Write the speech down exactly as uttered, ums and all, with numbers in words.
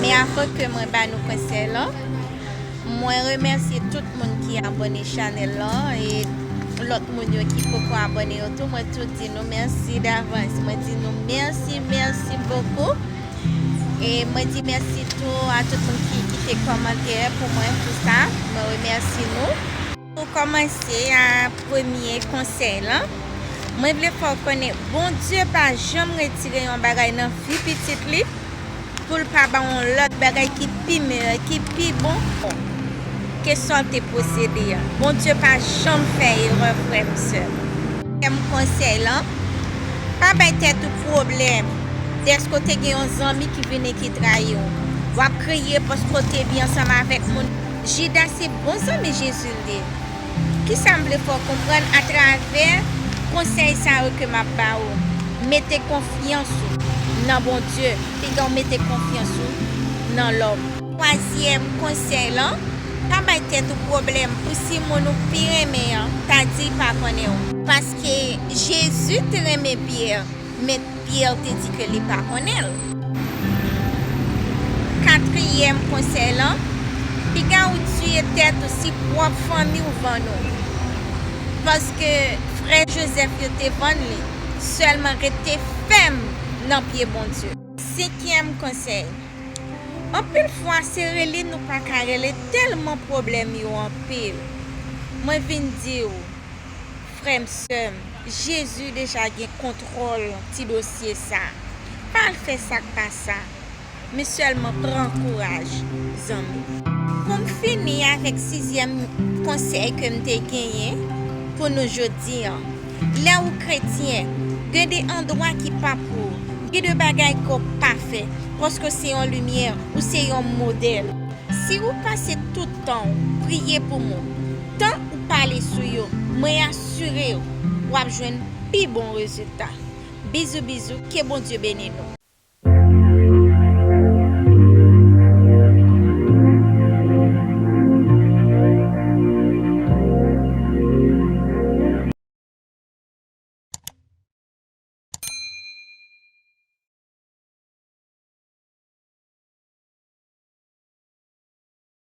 Men avan ke mwen ba nou konsèy lan, mwen remèsye tout moun ki abòne chanèl lan e lòt moun yo ki poko abòne yo tou. Mwen tou di nou mèsi davans. Mwen di nou mèsi, mèsi bokou. E mwen di mèsi tou a tout moun ki kite kòmantè pou mwen, tou sa. Mwen remèsye nou. Pou kòmanse a premye konsèy lan, mwen vle fè w konnen Bondye pa janm retire yon bagay nan vi pitit li pou l pa ba w yon lòt bagay ki pi meyè, ki pi bon ke sa w te posede a. Bondye pa janm fè erè, frè m, sè m. Dezyèm konsèy lan, pa bay tèt ou pwoblèm dèske w te gen yon zanmi ki vini ki trayi w. W ap kriye paske w te byen ansanm avèk moun. Jida se bon zanmi Jezi l ye. Kisa m vle fè w konprann atravè konsèy sa yo ke m ap ba ou? Mete konfyans ou nan Bondye, piga w mete konfyans ou nan lòm. Twazyèm konsèy lan, pa bay tèt ou pwoblèm pou si moun ou pi renmen an ta di l pa konnen w. Paske Jezi te renmen Pyè, men Pyè te di ke li pa konnen l. Katriyèm konsèy lan, piga ou tiye tèt ou si pwòp fanmi w vann ou. Paske frè Jozèf yo te vann li, sèlman rete fèm nan pye Bondye. Senkyèm konsèy, anpil fwa se rele nou pa ka rele tèlman pwoblèm yo anpil. Mwen vin di w, frè m, sè m, Jezi deja gen kontwòl ti dosye sa. Pa al fè sa k pa sa, men sèlman pran kouraj, zanmi. Pou m fini avèk sizyèm konsèy ke m te genyen pou nou jodi an, lè ou kretyen, gen de andwa ki pa pou ou, gen de bagay ke w pa fè, paske se yon limyè, ou se yon modèl. Si ou pase tout tan w priye pou moun, tan ou pale sou yo, mwen asire w, w ap jwenn pi bon rezilta. Bizou bizou, ke Bondye beni nou.